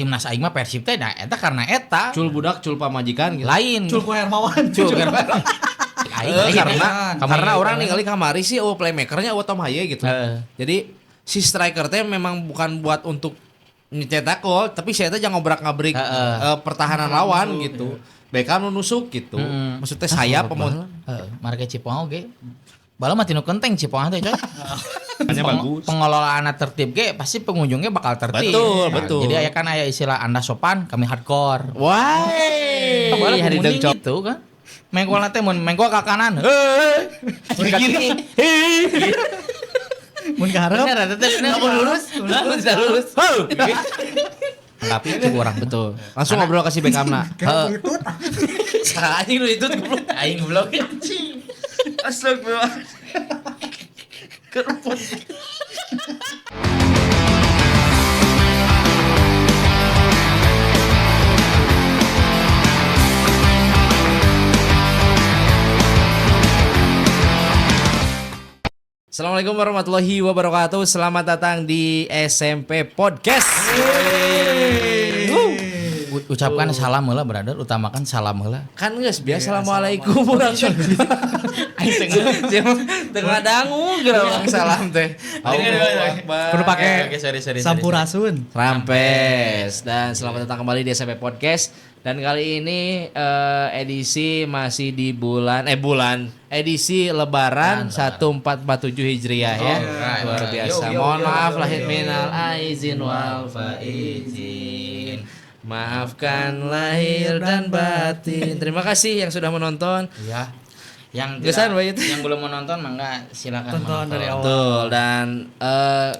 Timnas aing mah Persib teh, nah eta karena eta. Cul budak, cul pamajikan gitu. Lain. Cul ku Hermawan. Cul Hermawan. Aing Eh, aing karena aing. karena orang ningali kamari sih, oh, playmakernya, oh, Tom Haye gitu. Jadi si striker teh memang bukan buat untuk nyetak gol, tapi saya teh jangan ngobrak-ngabrik pertahanan lawan gitu. Beckham nu nusuk gitu. Maksudnya saya pemon Heeh, marga Cipoang oge. Bala mah tinu kenteng Cipoang teh, coy. Hanya bagus. Pengelolaan tertib ge pasti pengunjungnya bakal tertib. Betul, Nah, betul. jadi aya kan aya istilah Anda sopan, kami hardcore. Wah, Bala hari mending dengcok. gitu kan. Mengkol teh mun mengkol ka kanan, heuh. Ke kiri, heuh. Mun ka hareup. Bener, eta teh bener. Lurus, lurus, lurus. Tapi itu orang. Betul. Langsung ngobrol ke si Beckhamna. Heeh. Saha anjing nu itu, goblok? Aing goblok. Astagfirullah. Keruput. Assalamualaikum warahmatullahi wabarakatuh. Selamat datang di SMP Podcast. Ucapkan salam heula, brother, utamakan salam heula. Kan geus biasa, assalamualaikum urang. Aing teu Tengah dangu geura salam teh. Allahu Akbar. Kudu pake Oke, sorry, sorry, sorry. Sampurasun. Rampes, dan selamat datang kembali di SMP Podcast. Dan kali ini edisi masih di bulan bulan edisi Lebaran 1447 Hijriah ya. Alright. Luar biasa. Yo, yo, Mohon yo, maaf yo, lahir yo. minal aizin wal faizin. Maafkan lahir dan batin. Terima kasih yang sudah menonton. Iya. Yang Gesan, tidak, Pak, yang belum menonton mangga silakan Tonton menonton. dari awal. Betul, dan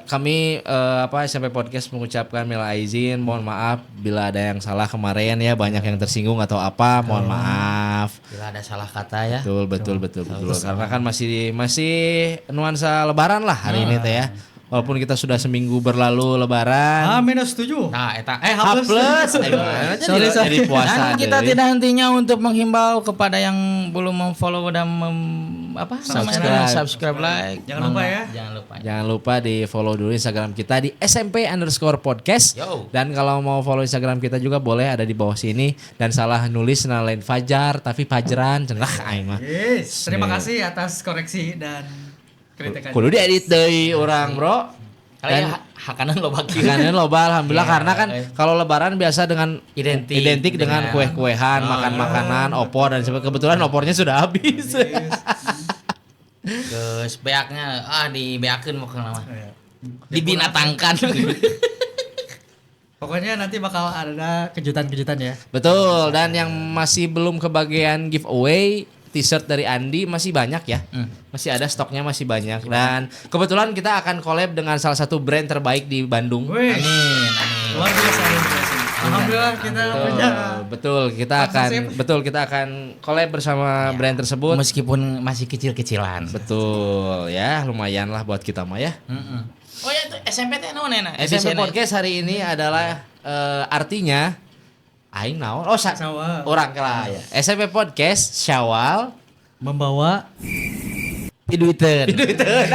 kami apa SMP Podcast mengucapkan minal aizin, mohon maaf bila ada yang salah kemarin ya, banyak yang tersinggung atau apa, mohon maaf. Bila ada salah kata ya. Betul, betul, betul, betul. Karena kan masih masih nuansa lebaran lah hari ini teh ya. Walaupun kita sudah seminggu berlalu lebaran. H minus 7. Nah, eta Eh, H plus. Eh, gimana Sorry, jadi, sorry. jadi puasa Dan kita deui. tidak hentinya untuk menghimbau kepada yang belum memfollow dan apa namanya? Subscribe. Subscribe, like. Jangan lupa Mangga. ya. Jangan lupa. Jangan lupa di follow dulu Instagram kita di SMP_podcast. Yo. Dan kalau mau follow Instagram kita juga boleh, ada di bawah sini. Dan salah nulis, nah, lain Fajar tapi Fajran, cenah aing mah. Yes. Terima kasih atas koreksi dan kritikan. Kudu diedit deui urang, Bro. Kali Dan ya hakanan loba kieu. Ikannya loba alhamdulillah, Iya, karena kan kalau lebaran biasa dengan Identik identik dengan dengan- kue-kuehan, makan makanan, opor dan sebagainya. Kebetulan opornya sudah habis. Geus beaknya ah dibeakeun pokokna mah. Iya. Dibinatangkan. Pokoknya nanti bakal ada kejutan-kejutan ya. Betul, dan yang masih belum kebagian giveaway t-shirt dari Andi masih banyak ya. Masih ada stoknya, masih banyak. Dan kebetulan kita akan collab dengan salah satu brand terbaik di Bandung. Wih. Amin, amin. Luar biasa, luar biasa. Alhamdulillah kita punya Betul, betul, kita akan Partnership. betul kita akan collab bersama brand tersebut. Meskipun masih kecil-kecilan. Betul ya, lumayan lah buat kita mah ya. Mm-mm. Oh ya, itu SMP teh naon enak? SMP Podcast hari ini adalah artinya aing naon? Oh, Syawal. Orang lah ya. SMP Podcast Syawal Membawa Piduiteun. piduiteun.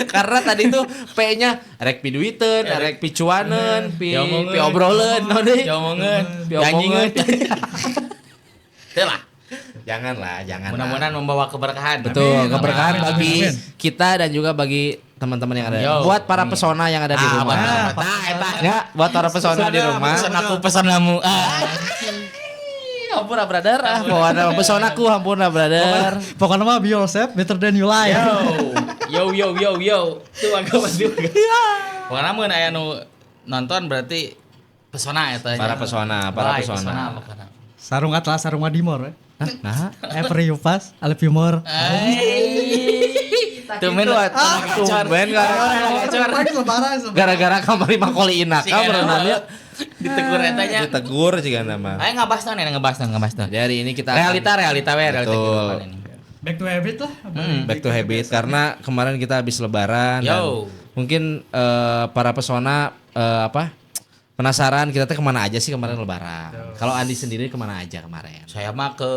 Karena tadi tuh P-nya rek piduiteun, rek picuaneun, pi Diomongeun. pi obroleun, naon deui? Diomongeun, Pi omongeun. Teu lah. Janganlah, jangan. Mudah-mudahan membawa keberkahan. Betul, Amin, keberkahan amin, bagi amin. kita dan juga bagi teman-teman yang ada. Yo, Buat para amin. pesona yang ada di Ah, rumah. betul. Nah, eta. Ya, buat para pesona di rumah. Pesan aku, pesonamu. Ah. Hampura brother, ah, pokoknya pesonaku hampura brother. Pokoknya mah be yourself better than you lie. Yo yo yo yo. Tuh agak pasti. Pokoknya mun aya nu nonton berarti pesona eta nya. Para pesona, para Wah, pesona. pokoknya. Sarung atlas, sarung Wadimor. Hah? Nah, Every you pass, I love you more. Tumben tumben Lebaran, gara-gara kamari makoli inaka berenangnya ditegur eta nya. ditegur juga nama. Ayo ngabahas naon, ngabahas naon, ngabahas naon. Jadi hari ini kita akan- Realita, realita we, realita Betul. kehidupan ini. Back to habit lah. Back to habit karena kemarin kita habis lebaran dan Yo. mungkin para pesona apa Penasaran kita teh kemana aja sih kemarin lebaran. Kalau Andi sendiri kemana aja kemarin? Saya mah ke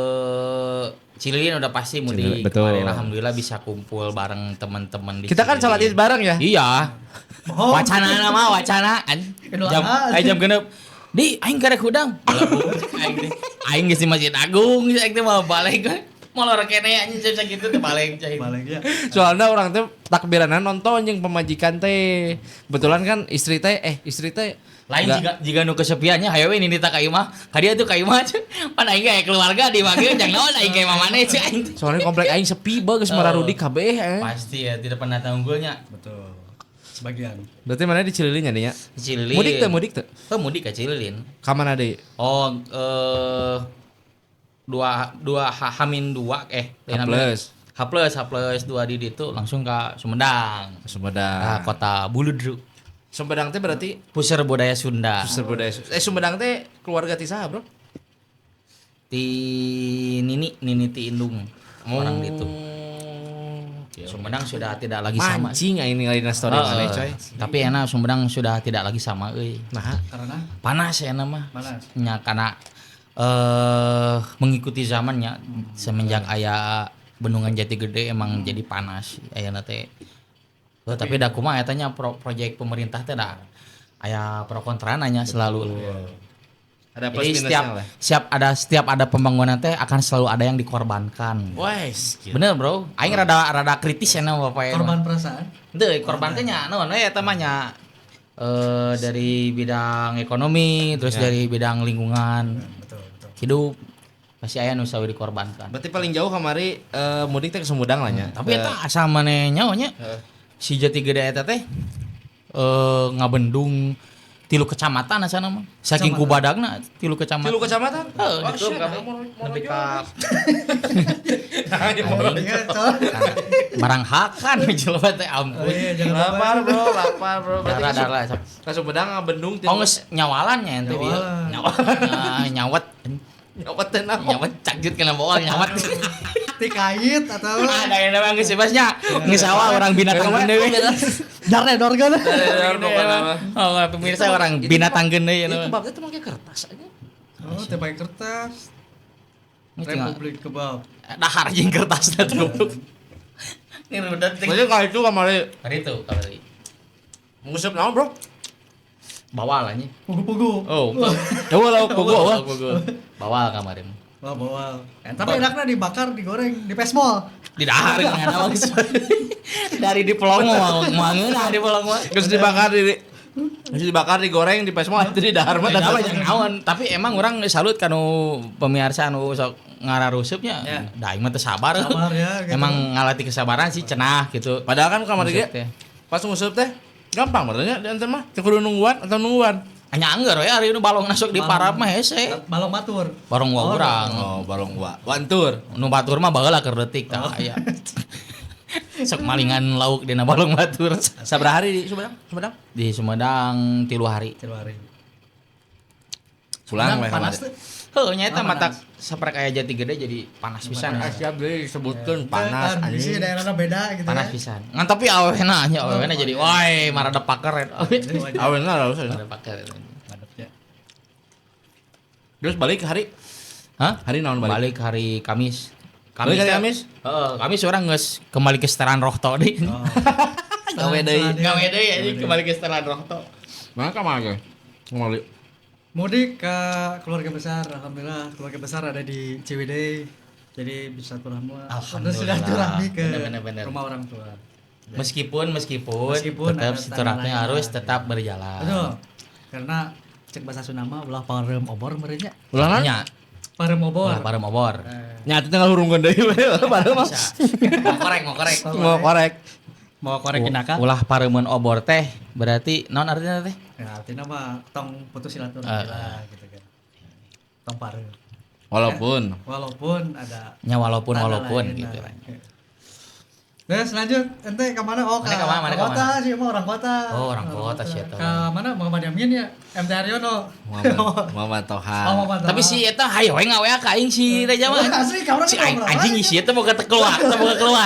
Cililin udah pasti mudik. Betul. Kemarin alhamdulillah bisa kumpul bareng teman-teman di Kita kan sholat Id bareng ya? Iya. Oh. Wacana nama wacana. Jam jam 6. Di aing karek hudang. Aing geus di Masjid Agung, aing teh mau balik. Molor kene anjing jam sakitu teh balik cai. Balik ya. Soalnya orang teh takbiranan nonton jeung pamajikan teh. Kebetulan kan istri teh lain jika nu kesepiannya hayo we nindita ka imah. Ka dieu tuh ka imah. Pan aing ge keluarga di imah ge jang naon aing ka imah maneh cai aing. Soalnya komplek aing sepi bae geus mararudi kabeh. Pasti ya tidak pernah tanggulnya. Betul. Sebagian. Berarti mana di Cililin nya? Cililin. Mudik teh? Oh, mudik ke Cililin. Ka mana deui? Oh, 2 H-2 H plus. H plus 2 di ditu langsung ke Sumedang. Sumedang. Nah, kota Buludru. Sumedang teh berarti pusar budaya Sunda. Pusar budaya Sunda. Sumedang teh keluarga ti saha, Bro? Ti Nini ti Indung. Orang ditu. Sumedang sudah tidak lagi sama. Mancing aing ningali na story maneh, coy. Tapi enak Sumedang sudah tidak lagi sama euy. Nah, karena panas enak mah. Panas. Nya karena mengikuti zamannya semenjak aya Bendungan Jati Gede emang jadi panas ayeuna teh. Tapi da kumaha eta nya proyek pemerintah teh da aya pro kontra nanya selalu. Ada plus jadi minusnya setiap setiap ada pembangunan teh akan selalu ada yang dikorbankan. Wes, bener bro. Aing rada kritis ya bapak. Korban perasaan? Henteu, korban teh nya naon we eta mah nya dari bidang ekonomi, terus dari bidang lingkungan. Betul, betul. Hidup pasti aya nu sawi dikorbankan. Berarti paling jauh kamari mudik teh ke Sumedang lah nya. Tapi eta asa maneh nyaho nya. Si Jati Gede eta teh ngabendung 3 kecamatan asana mah. Saking kubadagna 3 kecamatan. 3 kecamatan? Heeh, ditu kabeh. Nepi ka barang hakan jelema teh ampun. Lapar, Bro, lapar, Bro. Berarti ka Sumedang ngabendung 3. Oh, geus nyawalan nya ente bieu. Nyawalan. Nyawet. Nyawet teh naon? Nyawet cakjut kana bawal nyawet. Tikait atau ada yang namanya geus bebasnya. Geus awal orang binatang gede we. Darne dorgan. Oh, pemirsa orang binatang gede ya. Itu kebab teh make kertas aja. Oh, teh make kertas. Republik kebab. Dahar jeung kertasna teh goblok. Ini udah teh. Berarti ka itu kamari. Hari itu kamari. Nguseup naon, Bro? Bawal anjing. Pugu-pugu. Oh. Ya lauk pugu. Bawal kemarin. Wah, bawal. Tapi enaknya dibakar, digoreng, di pesmol. Di dahar kan dari di pelongo mau ngeunah di pelongo. Geus dibakar di dibakar, digoreng, di pesmol itu di dahar mah tah naon. Tapi emang orang salut kanu pemirsa anu sok ngararuseupnya. Da aing mah teu sabar. Sabar ya, gitu. Emang ngalatih kesabaran sih cenah gitu. Padahal kan kamari ge pas nguseup teh gampang benernya di ente mah teu kudu nungguan atau nungguan. Hanya anggar ya hari ini balong masuk di parap mah hese. Balong batur. Balong wa urang. Oh, balong wa. Wantur. Nu batur mah baheula keur leutik tah aya. Sok malingan lauk dina balong batur. Sabaraha hari di Sumedang? Sumedang? Di Sumedang 3 hari. 3 hari. Pulang we panas teh. Heuh nya eta mata saprek aya Jati Gede jadi panas pisan. Siap deui disebutkeun panas anjing. Bisi daerahna beda gitu. Panas pisan. Ngan tapi awena nya awena jadi woi marada paker. Awena lah marada paker. Madepnya. Terus balik hari? Hah? Hari naon balik? Balik hari Kamis. Kamis hari Kamis? Heeh, Kamis urang geus kembali ke setelan rohto deui. Gawe deui. Gawe deui anjing kembali ke setelan rohto. Mana ka mana? Kembali. Mudik ke keluarga besar, alhamdulillah keluarga besar ada di Ciwidey, jadi bisa silaturahmi ke bener. Rumah orang tua. Meskipun tetap silaturahmi harus tetap berjalan. Betul. Karena cek bahasa Sunda mah ulah pareum obor meureun nya. Ulah nya? Pareum obor. Ulah pareum obor. Nya atuh tinggal hurungkeun deui we pareum mah. Mau korek. Mau korek inaka. Ulah pareumeun obor teh berarti naon artinya teh? Ya, artinya mah tong putus silaturahmi lah gitu kan. Tong pareum. Walaupun ya, walaupun ada nya walaupun gitu. Terus lanjut, ente ke mana? Oh, ke kota sih, emang orang kota. Oh, orang kota sih eta. Ke mana? Muhammad Yamin ya? MT Haryono. Muhammad Toha. Oh, Muhammad Toha. Tapi si eta hayo we ngawe ka aing si Reja mah. Asli ka urang si anjing si eta boga teu keluar,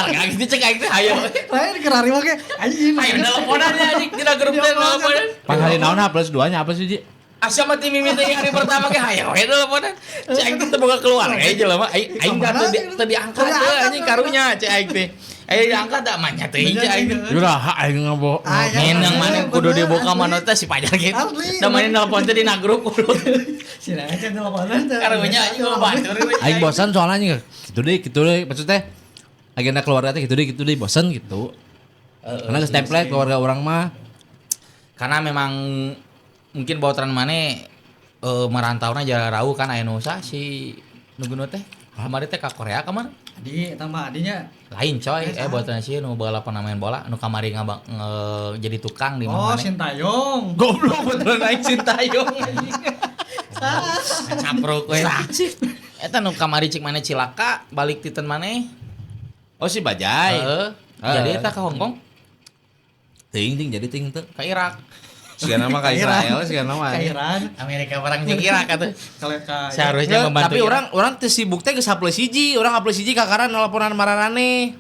Ka gitu cek aing teh hayo. Lain keur hari mah ge anjing. Hayo teleponan ya anjing dina grup teh teleponan. Pas hari naon H+2 nya apa sih, Ji? Asa mah ti mimiti hari pertama ge hayo we teleponan. Cek aing teh teu boga keluarga jelema. Aing aing da teu diangkat teu anjing karunya cek aing teh. Aing diangkat da mah nya teuing cek aing. Yurah aing ngabo. Ngenang mana kudu dibuka mana teh si Pajar gitu. Da mana nelpon teh dina grup kudu. Sina aja teleponan teh. Karunya anjing batur. Aing bosan soalnya anjing gitu deh maksudnya agenda keluarga teh gitu deh bosan gitu. Karena geus template keluarga orang mah. Karena memang mungkin bauran maneh merantauna jarauh kan aya nu si nu geuneuh teh. Kamari teh ka Korea kamar. Adi tambah adinya. Lain coy, bauran si nu baheula pernah main bola, nu kamari jadi tukang di mana. Oh, Sintayong. Goblok betulan aing Sintayong anjing. Capruk we. Eta nu kamari cik maneh cilaka, balik titen maneh. Oh si Bajai. Heeh. Jadi eta ka Hong Kong. Ting ting jadi ting teu. Ka Irak. Sigana mah ka Israel, sigana mah. Ka Iran. Amerika perang jeung Irak atuh. Seharusnya membantu. Tapi orang teu sibuk teh geus H+1, urang H+1 kakara nelponan mararane.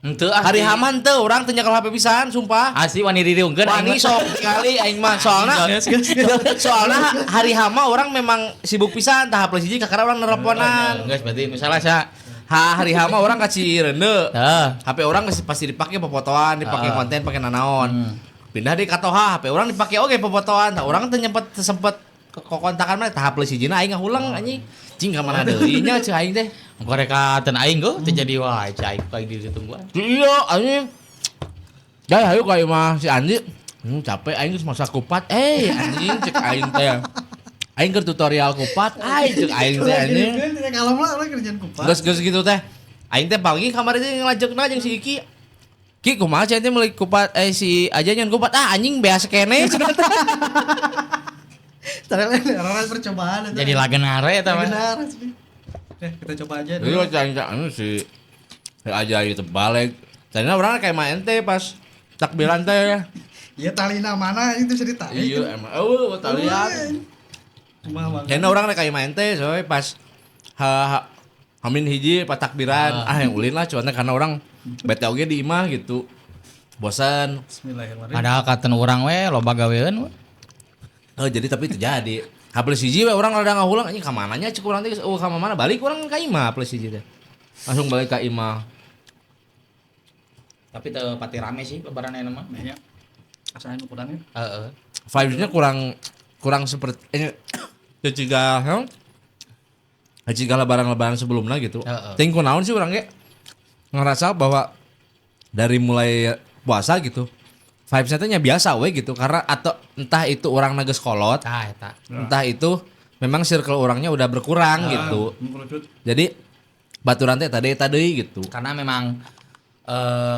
Henteu hari haman teu urang teu nyekel HP pisan, sumpah. Asli wani diriungkeun aing. Wani sok kali aing mah soalna soalna hari hama orang memang sibuk pisan tah H+1 kakara urang nelponan. Geus berarti nu salah sia. Hari hama orang ka Cireundeu. HP orang pasti dipake popotoan, dipake konten, pake nanaon. Pindah di Katoha, HP orang dipake oge popotoan. Tah urang teu nyempet sempet kontakan mah tah H+1 na aing ngahulang anjing. Cing ka mana deui nya ceu aing teh. Koreka ten aing go teu jadi wae cai aing paling ditungguan. Iya anjing. Dai hayu ka imah si Andi. Capek aing geus masak kupat. Anjing cek aing teh. Aing keur tutorial kupat, aing cek aing teh anjing. Kalem lah urang kerjaan kupat. Geus gitu teh. Aing teh pagi kamari teh ngelajekna jeung si Iki. Ki kumaha cai teh meuli kupat si aja nyen kupat ah anjing beas kene cenah teh. Ternyata percobaan jadi lagenare eta mah. Kita coba aja dulu. Iya cang si aja itu balik. Tadinya orang kayak main teh pas takbiran teh. Iya talina mana itu bisa ditarik. Iya emang eueuh talian. Kayaknya orang kayak main teh soalnya pas hamin hiji pas takbiran yang ulin lah cuman karena orang bete oge di imah gitu. Bosan. Bismillahirrahmanirrahim. Padahal katen urang we loba gawean we. Oh jadi tapi terjadi. H+1 we orang rada ngahulang anjing ka mananya cek urang teh eueuh ka mana balik urang ka imah H+1 teh. Langsung balik ka imah. Tapi teu pati rame sih lebaran ayeuna mah. Banyak. Asaan kurangnya. Heeh. Vibes-nya kurang seperti jika jika lebaran-lebaran sebelumnya gitu. Ting kunaon sih urang ge ngerasa bahwa dari mulai puasa gitu vibes-nya teh nya biasa we gitu karena atau entah itu orang geus kolot, entah itu memang circle orangnya udah berkurang gitu. Jadi baturan teh tadi tadi gitu. Karena memang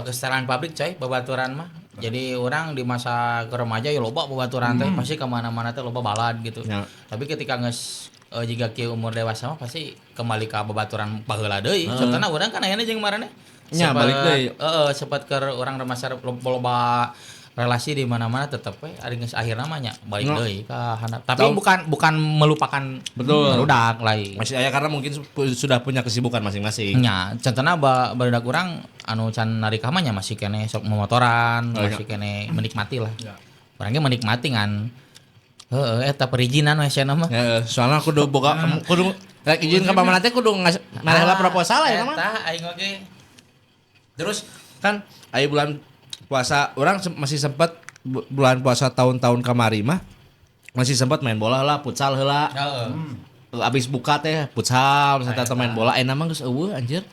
kesetaraan publik coy babaturan mah. Jadi orang di masa remaja ya loba babaturan teh pasti kemana-mana teh loba balad gitu. Ya. Tapi ketika geus jika kieu umur dewasa mah pasti kembali ka babaturan baheula deui. Contohna urang kan ayeuna jeung marane nya balik deui. Heeh, sempat ke urang remaja loba relasi di mana-mana tetep we ari geus akhirna mah nya balik deui ka handap. Tapi bukan melupakan betul barudak lain. Masih aya karena mungkin sudah punya kesibukan masing-masing. Nya, contohna barudak urang anu can narikah mah nya masih keneh sok momotoran, masih keneh menikmati lah. Ya. Urang ge menikmati ngan heeh eta perizinan we cenah mah. Heeh, soalna kudu boga kudu rek izin ka paman teh kudu ngarela proposal ya mah. Eta aing oge. Terus kan aya bulan puasa orang masih sempat bulan puasa tahun-tahun kamari mah masih sempat main bola lah, futsal heula. Heeh. Abis buka teh futsal misalnya atau main bola enak mah geus eueuh anjir.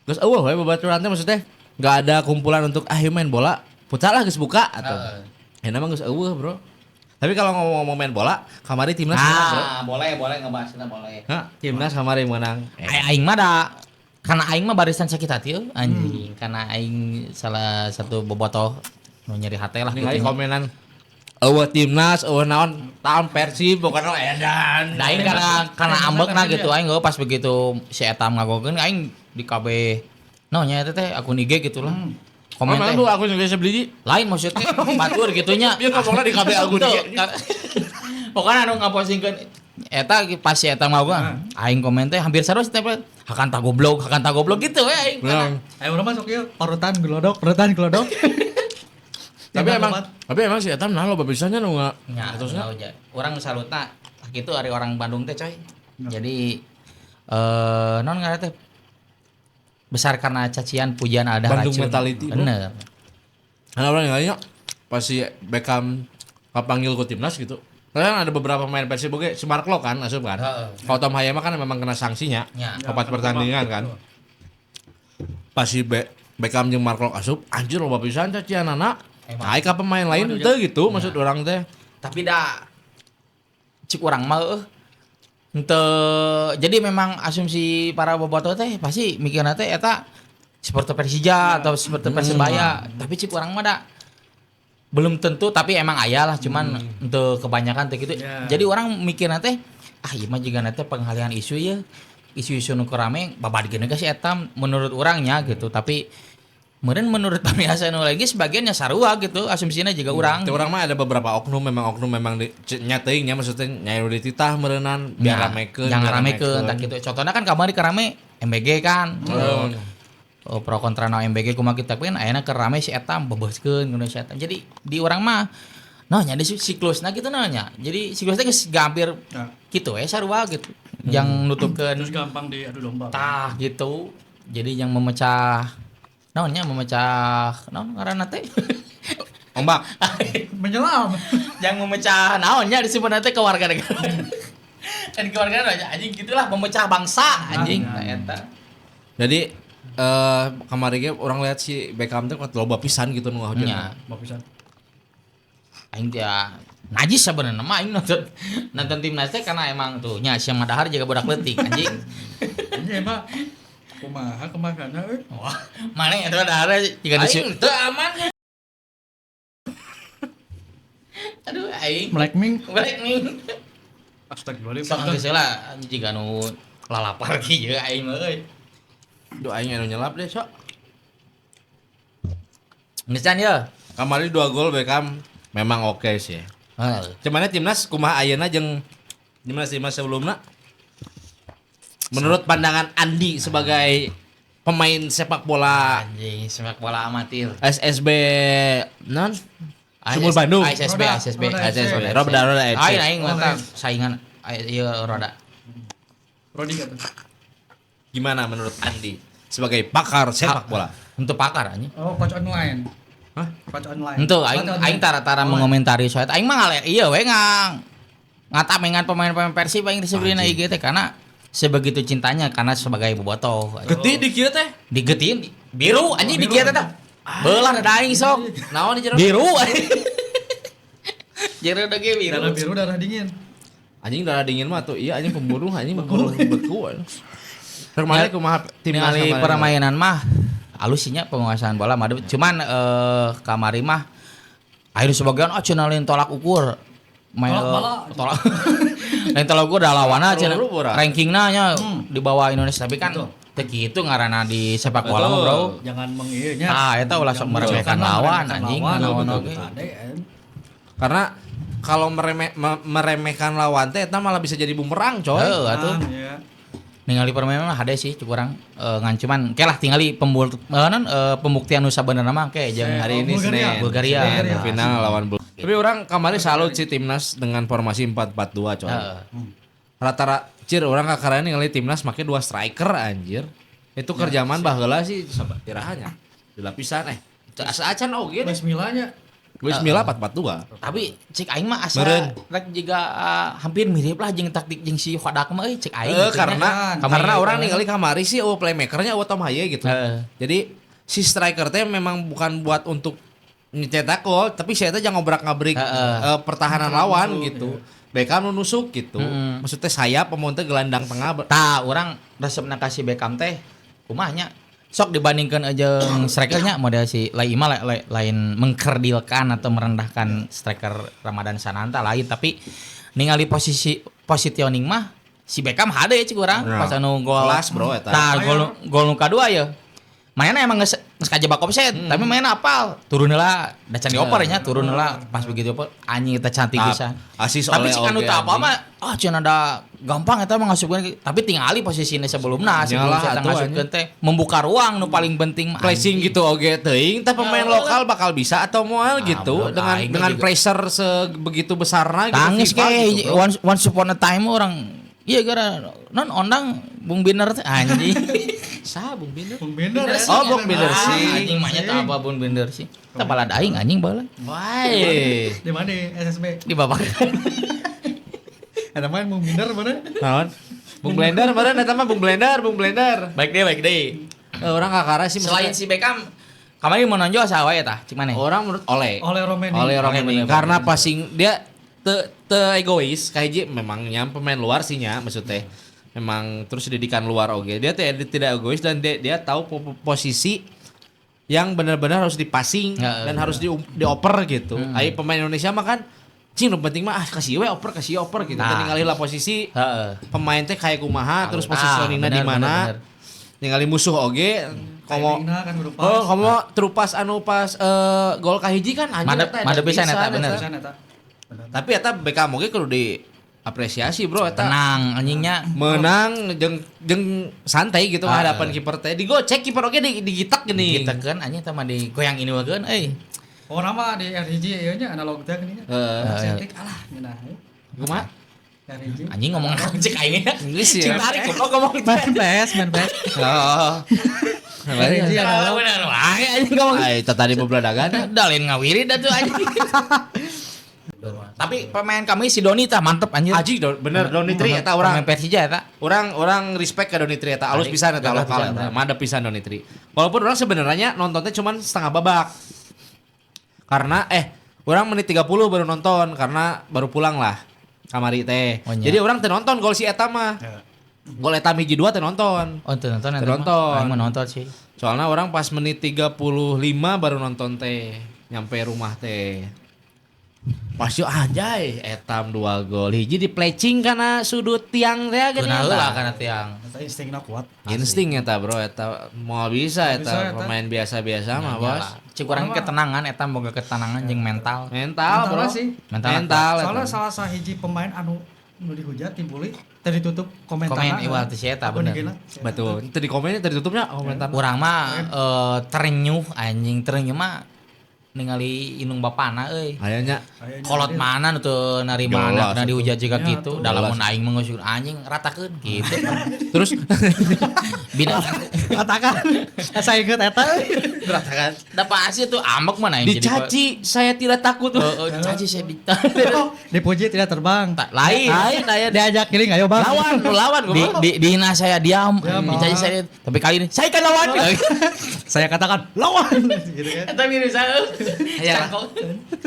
Geus eueuh we babaturan teh maksudnya enggak ada kumpulan untuk ah main bola, futsal lah geus buka atau. Enak mah geus eueuh, Bro. Tapi kalau ngomong-ngomong main bola, kamari timnas menang, Bro. Boleh ngebahasna boleh. Hah, timnas kamari menang. Aing mah da karena aing mah barisan sakit hati euy anjing, karena aing salah satu bobotoh nu nyeri hate lah gitu. Komenan eueuh timnas, eueuh naon, tahun Persib pokona edan. Da aing karena ambekna gitu aing pas begitu si eta ngagokeun aing di KB no nya eta teh akun IG gitu lah. Komen teh. Oh, aku juga sebeli. Lain maksudnya batur gitunya. Biar ngomongna di KB akun IG. Pokona anu ngapostingkeun eta pas si eta mau gua aing komen teh hampir sarua teh hakan ta goblok gitu we aing. Ayo urang masuk ieu parutan glodok, parutan glodok. Tapi emang si eta nah loba pisannya nu nga Nya, atusna. tahu ja. Urang salutna gitu ari orang Bandung teh, coy. Jadi non ngaranna teh besar karena cacian pujian ada Bandung racun. mentality, bro. Bener. Karena urang ningalinya pas si Beckham kapanggil ke timnas gitu. Karena kan ada beberapa pemain Persib oge, si Marc Klok kan asup kan. Heeh. Kalau Tom Haye mah kan memang kena sanksinya. Ya. Empat pertandingan kan. Pas si Beckham jeung Marc Klok asup, anjir loba pisan cacianana. Emang. Ai ka pemain lain teu gitu maksud urang teh. Tapi da cik urang mah eueuh henteu, jadi memang asumsi para bobotoh teh pasti mikirna teh eta seperti Persija atau seperti Persebaya, tapi cik urang mah da belum tentu, tapi emang aya lah, cuman untuk kebanyakan teh gitu. Jadi urang mikirna teh, ah, ieu mah juga teh pengalihan isu ya, isu-isu nu keur rame babadikeun ge si eta menurut urangnya gitu. Tapi meureun menurut pamiarsa nu lagi sebagiannya sarua gitu asumsinya juga urang. Teu, urang mah ada beberapa oknum, memang oknum memang di nya teuing nya, maksudnya nya nu dititah meureunan biar Nah, ramekeun. jangan biar ramekeun tak gitu. Contohnya kan kamari kerame MBG kan. Oh, pro kontra na MBG kumaha kita, tapi kan ayeuna keur rame si eta bebeusekeun kudu si eta. Jadi di urang mah nah nya di siklusna gitu nya. Jadi siklusnya geus hampir gitu we sarua gitu. Yang nutupkeun Terus gampang diadu domba. Tah gitu. Jadi yang memecah naonnya, memecah naon ngaranna teh? Ombak. Menyelam. Yang memecah naonnya disebut nanti kewarganegaraan. Dan kewarganegaraan anjing gitulah, memecah bangsa anjing Nah, nah eta. Jadi kamari ge urang lihat si Beckham teh kuat loba pisan gitu nu ngahujat. Nya. Bagusan. Aing teh ya, najis sebenarnya mah aing nonton nonton timnas teh karena emang tuh nya sia madahar jaga budak leutik anjing. Ini emang kumaha kemana euy? Wah, mana eta dahar jiga Aing teu aman. Aduh aing. Melek ming. Balik nih. Astagfirullahaladzim. Sok geus lah jiga nu lalapar kieu aing mah euy. Duh, aing anu nyelap deh, sok. Geus can ye. Kamari 2 gol Beckham memang oke sih. Heeh. Cuman timnas kumaha ayeuna jeung timnas timnas sebelumna? Menurut pandangan Andi sebagai pemain sepak bola Anjing sepak bola amatir. SSB non Sumur Bandung. ASSB. Roda, ASSB. Roda SSB. Roda Roda FC. Aing aing Oh, mah lain. saingan ieu roda. Rodi kata. Gimana menurut Andi sebagai pakar sepak bola? Untuk pakar anjing. Oh, coach online. Hah? Coach online. Henteu aing Coach online. aing tara-tara mengomentari soal eta. Aing mah ngale iya we ngatamengan pemain-pemain Persib aing disebutna IG teh karena sebegitu cintanya karena sebagai bobotoh. Getih di kieu teh. Digetiin biru anjing di kieu teh tah. Belah da aing sok. Naon di jero? Biru. Jero ge biru. Darah biru, darah dingin. Anjing darah dingin mah tuh iya anjing pembunuh, anjing pembunuh beku. Rek mana kumaha timnas Ningali kamari? permainan mah halus sih nya, penguasaan bola mah. Cuman kamari mah akhirnya sebagian oh cenah lain tolak ukur main Tolak bala. Tolak lain tolak ukur da lawanna cenah Ruru, Bora. rankingna nya di bawah Indonesia, tapi kan Betul. teu kitu ngaranna di sepak bola mah, Betul. bro. Jangan mengieu. Ah, eta ulah sok meremehkan lawan, anjing, naon oge. Karena kalau meremehkan lawan teh eta malah bisa jadi bumerang, coy. Heuh atuh. Ya. Ningali permainan mah hade sih cukup urang ngan cuman ke lah tingali non, pembuktian nu sabenerna mah ke jeung Hari ini Bulgaria. Senin. Bulgaria. Senin, Bulgaria. final lawan Bulgaria. Tapi urang kamari salut sih timnas dengan formasi 4-4-2, coy. Heeh. Rata-rata cir urang kakarana ningali timnas make dua striker anjir. Itu keur zaman baheula sih sabat tirahanya. Di lapisan asa acan oge deh. Luis Milla-nya. Luis Milla 4-4-2. Tapi cek aing mah asa Meureun. rek juga hampir mirip lah jeung taktik jeung si Hodak mah euy cek aing Eh, gitu karena nya. karena Kamari- orang ningali kamari sih oh playmakernya oh Tom Haye gitu. Heeh. Jadi si striker teh memang bukan buat untuk nyetak gol, tapi saya teh jangan ngobrak-ngabrik Heeh. pertahanan lawan gitu. Beckham nu nusuk gitu. Mm. Maksudnya sayap pemain teh gelandang tengah Tah urang resepna ka si Beckham teh kumaha nya? Sok dibandingkan jeung strikernya model si Laima lain mengkerdilkan atau merendahkan striker Ramadan Sananta lain, tapi ningali posisi positioning mah si Beckham hade cik urang Nah. pas anu gol. Kelas, bro, eta. Tah gol gol nu kadua ya. Mainnya emang geus kajebak offside, tapi mainnya apal. Turun heula, da can dioper nya, turun heula pas begitu oper anjing eta cantik pisan. Asis Tapi oleh si anu oge, teu apal anjing. mah ah cenah da gampang eta mah ngasupkeun, tapi tingali posisina sebelumna, sebelum Nyalah saya atuh, ngasupkeun teh membuka ruang nu paling penting mah. Pressing gitu oge teuing tah pemain lokal bakal bisa atau moal gitu bro, dengan aing dengan juga. pressure sebegitu besarnya gitu Tangis FIFA ke gitu, bro. once upon a time orang iya gara non ondang Bung Binder teh anjing. Sah Bung Binder. Bung Binder ya. Oh, Bung Binder sih. Anjing mah nya teh apa Bung Binder sih. Tah balad aing anjing baheula. Wah. Di mana SSB? Di babakan. Ada main Bung Binder mana? Naon? Bung Blender meureun eta mah Bung Blender, Bung Blender. Baik deh, baik deh. Orang kakara sih Selain si Beckham kamari menonjol saha wae tah? Cik maneh? orang menurut Ole. Ole Romeni. Ole Romeni. Ole, bener. Karena passing dia te egois kayak memangnya pemain luar sih nya maksudnya. Memang terus didikan luar oge. Dia tidak egois dan dia tahu posisi yang benar-benar harus dipasing Ya, dan harus dioper gitu. Ai pemain Indonesia mah kan cing nu penting mah ah kasih we oper kasih oper gitu. Nah. Teu ningali lah posisi Heeh. pemain teh kayak kumaha terus positioningna di bener, mana. bener, bener. Ningali musuh oge komo Timingna kan kudu pas. Oh, komo terupas anu pas gol kahiji kan anjir Madep- eta madep pisan eta, bener. Pisan eta. Bener. Tapi eta Beckham oge kudu diapresiasi bro eta. Tenang anjingnya. Menang jeung jeung santai gitu Ah, hadapan kiper teh. Digocek kiper oge digitak gini. Kita kan anjing teh mah digoyang ini wageun euy. Oh nama di RHJ ieu nya analog teh gini nya. Heeh. Setik alah ngeunah. Kumaha? RHJ. Anjing ngomong naon cek aing nya. Inggris ya. Cing tarik goblok ngomong Main PS, main PS. Oh. RHJ analog. Bener wae anjing ngomong. Ay, eta tadi bebladagan. Dah lain ngawirid dah tuh anjing. Tapi pemain kami si Doni tah mantep anjir. Aji bener Doni Tri eta urang. Pemain Persija eta. Orang respect ke Doni Tri eta alus pisan eta Gagah lokal pisan, eta. Madep pisan Doni Tri. Walaupun orang sebenarnya nontonnya cuman setengah babak. Karena orang menit 30 baru nonton karena baru pulang lah kamari teh. Oh, nya. Jadi orang teu nonton gol si eta mah. Ya. Gol eta hiji dua teu nonton. Oh, teu nonton Teu eta mah. nonton. Aing mah nonton sih. Soalnya orang pas menit 35 baru nonton teh, nyampe rumah teh. Pas yo anjay, etam 2 gol. Hiji di plecing karena sudut tiang teh gini. Keunah heula kana tiang. Eta instingna kuat. Insting eta bro, eta mau bisa Bisa, eta eta. pemain biasa-biasa mah bos. Cik urang ketenangan eta boga ketenangan jeung mental. Mental bro. Mentalnya sih. Mental. Mental. eta. Soalnya salah sahiji pemain anu nu dihujat dibully tadi ditutup komentar. Komen iwal teh si eta bener. Betul. Itu di komennya tadi tutupnya komentar. Urang mah terenyuh anjing terenyuh mah ningali indung bapana euy. Ayahnya Kolot mana nu teu narima Jelas, anakna dihujat jiga Ya, gitu. tuh. Dalam mun aing mah ngusir anjing ratakeun gitu. terus Bina Katakan saya inget eta. ratakan. da pasti tuh ambek mana aing jadi Dicaci, saya tidak takut. Heeh, dicaci saya Dipuji tidak terbang. Tak lain. Lain aya Diajak kiling ayo bang. lawan, lu lawan Di, gua. di, dihina saya diam, Ya, dicaci saya tapi kali ini saya kan lawan. Saya katakan lawan gitu kan. Eta mirip saya. Ya.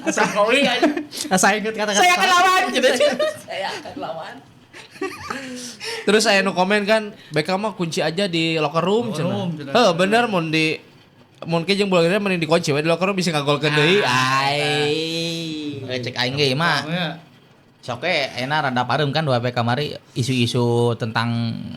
Sangkowi aja. Saya inget kata-kata. Saya akan lawan gitu. Saya akan lawan. Terus saya nu komen kan, Beckham mah kunci aja di locker room Locker cenah. room, cenah. Heuh, bener mun di mun ke jeung bola mending dikunci we di locker room bisa ngagolkeun deui. Ai. Cek aing ge mah. Ya. Sok we ayeuna rada pareum kan 2 P kamari isu-isu tentang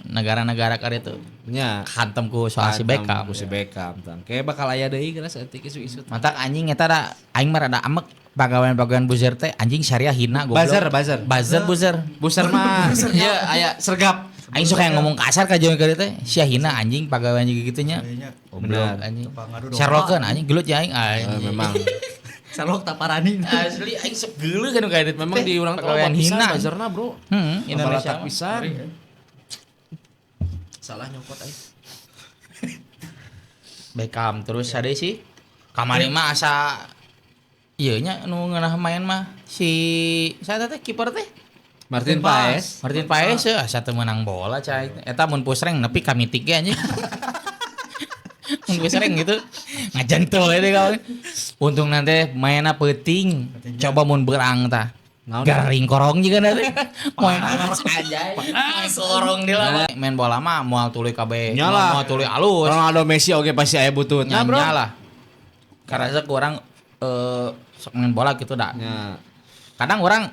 negara-negara kar itu. Nya. Hantem ku soal si Beckham. Ku si Beckham tang. Kayak bakal aya deui geus etik isu-isu. Mantak anjing eta da aing mah rada amek pagawean-pagawean buzzer teh anjing syariah hina goblok. Buzzer, buzzer. Buzzer, buzzer. Buser mah Iya, aya sergap. Aing suka yang ngomong kasar ka jeung ka teh, sia hina anjing pagawean juga gitu nya. Kayaknya. Goblok anjing. Tepang ngadu domba. Sherlockeun anjing gelut ya aing. Anjing. Memang Salok taparani. Asli aing sok geuleuh kan kayak memang di urang teh pagawean loba pisan hina. buzzerna, Bro. Indonesia. Pabalatak mah. pisan. Ngeri, ya. Salah nyokot aing. Beckham terus ada sih. Kamari mah asa ieu nya nu ngeunah main mah si saya teh kiper teh Martin Paes. Martin Paes ya asa teu meunang bola cai. Eta mun pusreng nepi ka mitik ge anjing. Mun pusreng gitu ngajentul we teh kawan. Untung nanti mainna peuting. Coba mun berang tah. Naon? Garing korong juga nanti. Main aja. Main korong di lah. Main bola mah moal tuluy kabeh. Nyalah. Moal tuluy alus. Ronaldo Messi oke pasti aya butut. Nah, bro. Nya lah. Karena kurang sok main bola gitu dah. Nya. Kadang orang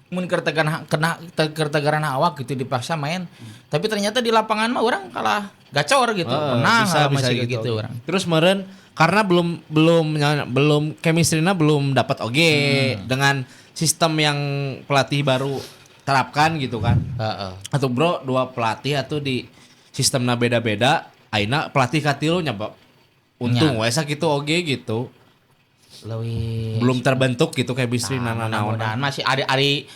Mun keur tegan kena keur tegaran awak gitu dipaksa main. Tapi ternyata di lapangan mah orang kalah gacor gitu. Pernah bisa masih gitu. Gitu orang. Terus meren karena belum belum belum chemistry-nya belum dapat oge dengan sistem yang pelatih baru terapkan gitu kan. Atau bro dua pelatih atau di sistemna beda-beda, ayeuna pelatih katilu nya untung we sakitu oge gitu. Leuwih Belum terbentuk gitu chemistry Nah, na naon. mudah-mudahan masih ari ari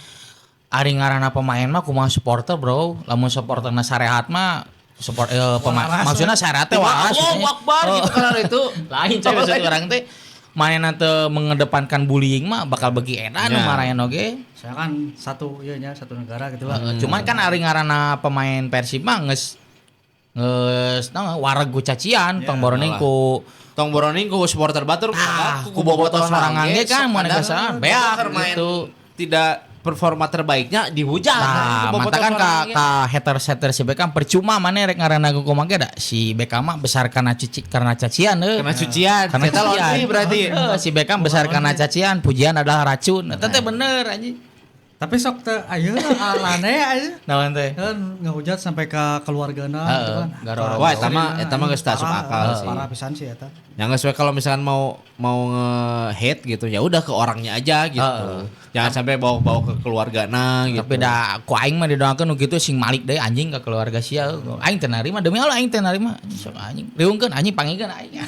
ari ngaranna pemain mah kumaha supporter bro. Lamun supporterna sarehat mah support pemain maksudnya sarehat teh waras. Allahu Akbar gitu kan itu. Lain coy maksud orang teh manehna teu mengedepankan bullying mah bakal begi edan nu Ya. marayan oge. Saya kan satu ieu nya satu negara gitu lah. Cuman kan ari ngaranna pemain Persib mah geus geus naon wareg ku cacian tong boroning ku Tong boroning ku supporter batur ku bobotoh sorangan ge kan mun kesalahan beak main gitu. Tidak performa terbaiknya dihujat. Nah, Ku bobotoh mata kan sorangan ge. ka haters-haters si Beckham percuma mana rek ngaranna ku kumaha ge da si Beckham mah besar karena cuci karena cacian euy. Kena cucian. Karena Eta cucian. laundry berarti. Si Beckham besar karena cacian, pujian adalah racun. Eta teh bener anjing. Tapi sok teh ayeuna alane aja. Naon teh? Kan ngehujat sampai ke keluargana gitu kan. Garoro. Wah, eta mah geus asup akal sih. Parah pisan sih eta. Yang geus we kalau misalkan mau mau nge-hate gitu ya udah ke orangnya aja gitu. Jangan sampai bawa-bawa ke keluargana gitu. Tapi da ku aing mah didoakeun nu kitu sing malik deui anjing ka keluarga sia. Aing teu narima demi Allah aing teu narima. Sok anjing riungkeun anjing panggilkeun aing.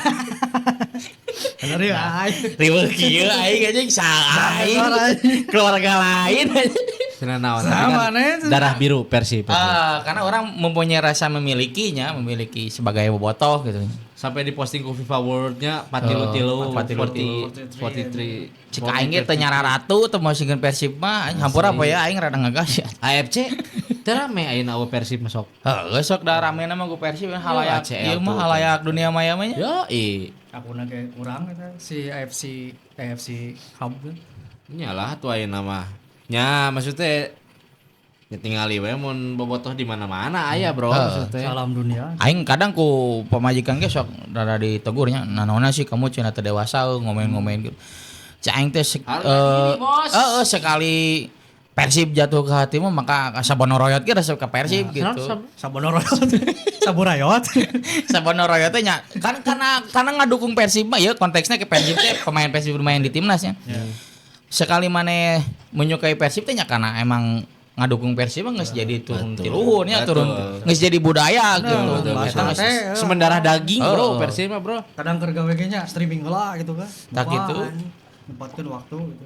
Bener ya aing. Riweuh kieu aing anjing salah aing. Keluarga lain anjing. Cenah naon. Tapi Sama, kan nih. darah biru Persib. Karena orang mempunyai rasa memilikinya, memiliki sebagai bobotoh gitu. Sampai diposting ku FIFA World-nya patilu-tilu Patilu-tilu. 43. Cek aing ge teu nyara ratu teu masingkeun Persib mah anjing hampura apa ya aing rada ngegas ya. AFC teu rame ayeuna eueuh Persib masuk. Heuh sok da ramena mah ku Persib halayak ACL ieu mah tuh. halayak dunia maya mah nya. Yo i. Aku ge kurang eta si AFC AFC Hub kan. Nyalah tuh ayeuna mah. Nya maksudnya ya tingali we mun bobotoh di mana-mana aya bro maksudnya. Salam dunia. Aing kadang ku pamajikan ge sok rada ditegurnya, nanaona sih kamu cenah teu dewasa ngomen-ngomen gitu. Cek aing teh sekali Persib jatuh ke hatimu maka sabono royot ge resep ka Persib gitu. Sabono royot. Saborayot. Sabono royot teh nya kan karena ngadukung Persib mah ya konteksnya ke Persib teh pemain Persib bermain di timnasnya. Sekali maneh menyukai Persib teh nya karena emang ngadukung Persib mah geus jadi turun tiluhun nya turun geus jadi budaya gitu. Eta geus Semendarah daging bro Persib mah bro. Kadang keur gawe ge nya streaming heula gitu kan. Tak gitu. Nyempatkeun waktu gitu.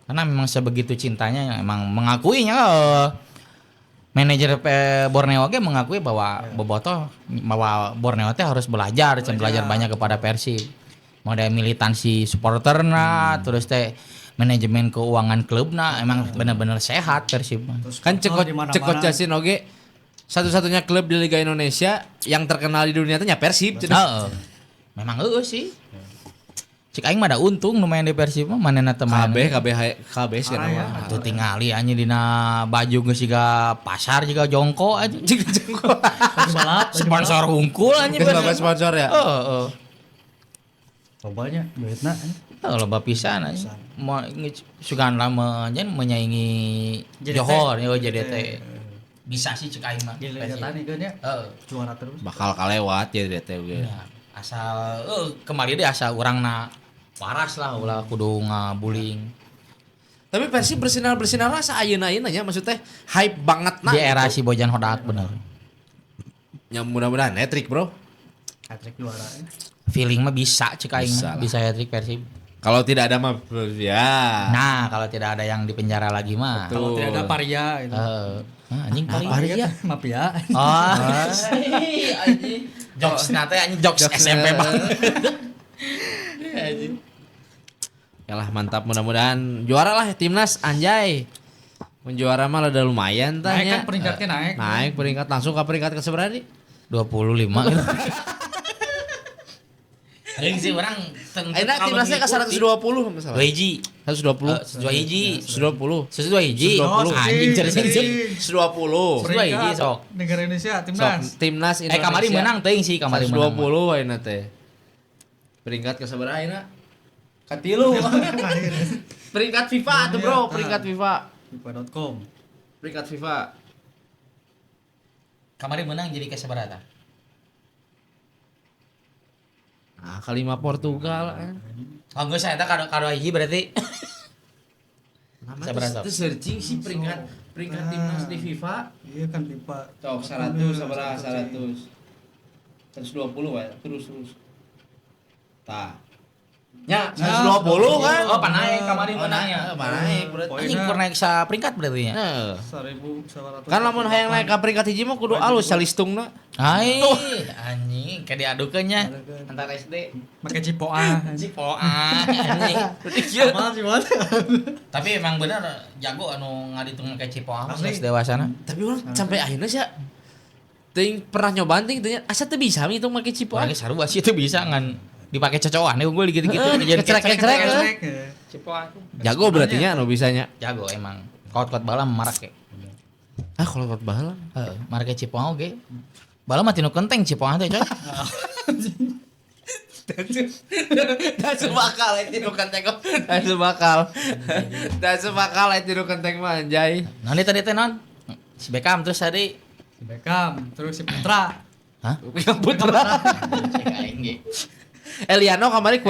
Karena memang sebegitu cintanya emang mengakuinya manajer Borneo ge mengakui bahwa bobotoh bahwa Borneo teh harus belajar, belajar banyak kepada Persib. Model militansi supporterna, terus teh manajemen keuangan klubna emang benar-benar sehat Persib mah. Terus Kan kotor di mana-mana. Cekot Jasin oge satu-satunya klub di Liga Indonesia yang terkenal di dunia teh nya Persib. Heeh. Memang heueuh sih. Cek aing mah da untung nu main di Persib mah manehna teu main. KB KB KB sih nama. Atuh tingali anjing dina baju geus siga pasar jiga jongko anjing. Jiga jongko. Baju balap, Sponsor hungkul anjing. Geus loba sponsor ya. Heeh. Lobanya duitna. Heeh, loba pisan anjing. Mo sugan lah menyaingi Johor yo JDT. Bisa sih cek aing mah. Di Liga Tani kan ya. Heeh. Juara terus. Bakal kalewat JDT oge. Asal kembali deh asal urangna waras lah ulah kudu ngabuling. Tapi Persib bersinar-bersinar lah ayeuna-ayeuna nya maksudnya hype banget nah. Di era si Bojan Hodak bener. Ya mudah-mudahan hat-trick bro. Hat-trick juara. Feeling mah bisa cek aing Bisa lah. bisa hat-trick Persib. Kalau tidak ada mah ya. Nah, kalau tidak ada yang dipenjara lagi mah. Kalau tidak ada paria gitu. Anjing paria. Paria. Mafia. Oh. Anjing. Jokes nate anjing jokes SMP banget. Anjing. Yalah mantap mudah-mudahan juara lah timnas anjay. Menjuara mah udah lumayan tah Naik nya. kan peringkatnya naik. Naik peringkat langsung ke peringkat ke seberapa nih? 25 gitu. Aing sih orang Ayeuna timnasnya ke 120 misalnya. Hiji. 120. 1 hiji. 120. 102 hiji. 120. Anjing 120. 102 hiji sok. Negara Indonesia Sok timnas. timnas Indonesia. Kamari menang teuing sih kamari menang. 120 ayeuna teh. Peringkat ke sabaraha ayeuna? Katilu. Peringkat FIFA tuh bro, peringkat FIFA. FIFA.com. Peringkat FIFA. Kamari menang jadi ke sabaraha? Nah, kelima Portugal. Oh, geus eta kado hiji berarti. Nama itu searching sih peringkat timnas di FIFA. Iya kan FIFA. Tok 100 sabaraha 100. 120 wae terus. Tah. Nya 120 kan. Oh, panaik kamari menang ya. Panaik berarti. Anjing kur naik sa peringkat berarti nya. Heeh. 1100. Kan lamun hayang naik ka peringkat hiji mah kudu alus salistungna. Ai, anjing kayak diadukeun nya antar SD. Make cipoa. Cipoa anjing. Tapi emang bener jago anu ngaditung make cipoa mah geus dewasana. Tapi urang sampai akhirnya sih teuing pernah nyobaan teuing teh asa teu bisa ngitung make cipoa. Urang ge sarua sih teu bisa ngan dipakai cocokan unggul gitu-gitu jadi kecerek-kecerek. Cipoa. Jago berarti nya anu bisanya. Jago emang. Kot-kot bala marake. Ah, kalau kot bala. Heeh, marake cipoa oge. Bala mah tinu kenteng cipoa teh coy. Da bakal tinu kenteng. Da bakal. Da bakal tinu kenteng mah anjay. Nah, ini tadi teh non. Si Beckham terus tadi si Beckham, terus si Putra. Hah? Putra. Cek aing ge. Eliano kemarin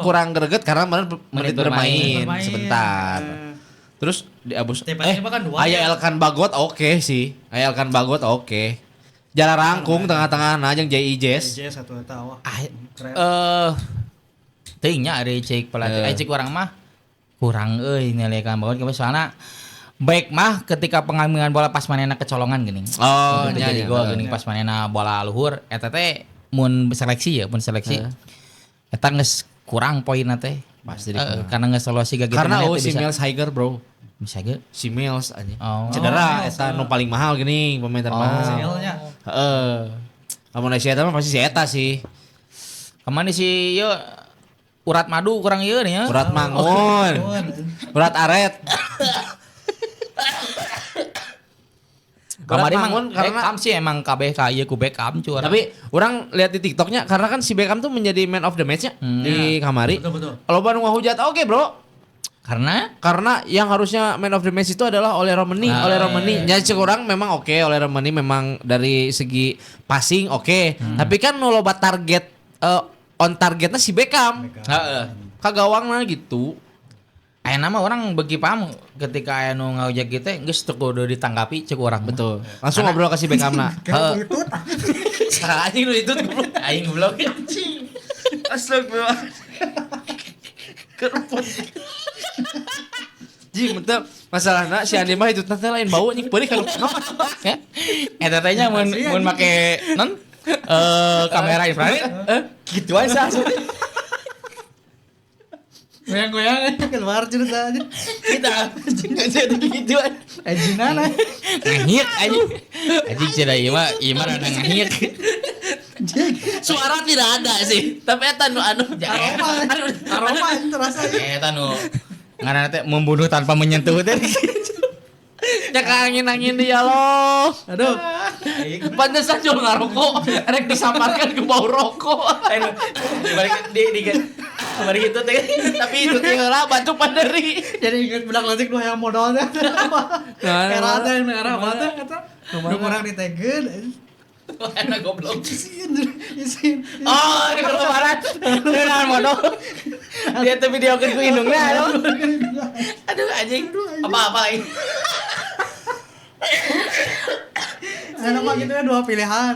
kurang greget karena menit bermain sebentar. Terus di abus aya Elkan Bagot oke sih. Aya Elkan Bagot oke. Jala rangkung tengah-tengah nah jeung JI Jazz. JI satu eta wah. Teuing nya ari cek pelatih cek urang mah kurang euy nilai Elkan Bagot soalna baik mah ketika pengambilan bola pas manehna kecolongan geuning. Oh, nya jadi gol geuning pas manehna bola luhur eta teh mun seleksi ya, mun seleksi. Eta geus kurang poinna teh. Pasti karena geus solusi gak gitu. Karena si Miles Higer, bro. Bisa ge? Si Miles anjing. Cedera eta nu paling mahal geuning, pemain termahal. Heeh. Lamun si eta mah pasti si eta sih. Kemana si ieu urat madu kurang ieu nih ya. Urat mangun. Urat aret. Kamari emang karena Beckham sih emang kabeh ka ieu ku Beckham cuy. Tapi orang lihat di TikToknya karena kan si Beckham tuh menjadi man of the match-nya di kamari. Betul. Kalau Bandung ngahujat oke, bro. Karena yang harusnya man of the match itu adalah oleh Romani, oleh Romani. Nya cek orang memang oke, oleh Romani memang dari segi passing oke. Tapi kan nu loba target on targetnya si Beckham. Heeh. Ka gawangna gitu. Aya nama orang bagi paham ketika aya nu ngahujat kitu geus teu kudu ditanggapi cek urang. Betul. Langsung ngobrol ke si Beckhamna. Heeh. Salah anjing nu itu goblok. Aing goblok anjing. Astagfirullah. Keruput. Ji, mentep masalahna si Andi mah itu teh lain bau anjing peurih kan. Eta teh nya mun make non kamera infrared gitu aja. Goyang-goyang keluar cerita aja. Kita jadi gitu aja. Ngahir anjing. Anjing cenah ieu mah ieu mah rada ngahir. Suara tidak ada sih. Tapi eta nu anu aroma terasa. Eta nu ngaranna teh membunuh tanpa menyentuh teh. Nya ka angin-angin dia loh. Aduh. Pantesan jual ngarokok, rek disamparkan ke bau rokok. Dibalik di balik itu teh. Tapi itu teh heula batuk panderi. Jadi ingat budak leutik nu hayang modal teh. Era teh era apa teh eta? Nu kurang ditegeun. Enak goblok. Isin. Oh, ini kelebaran. Beneran modal. Dia tuh videokeun ku indungna. Aduh anjing. Apa-apa lagi. Nah, mah gitu ya dua pilihan.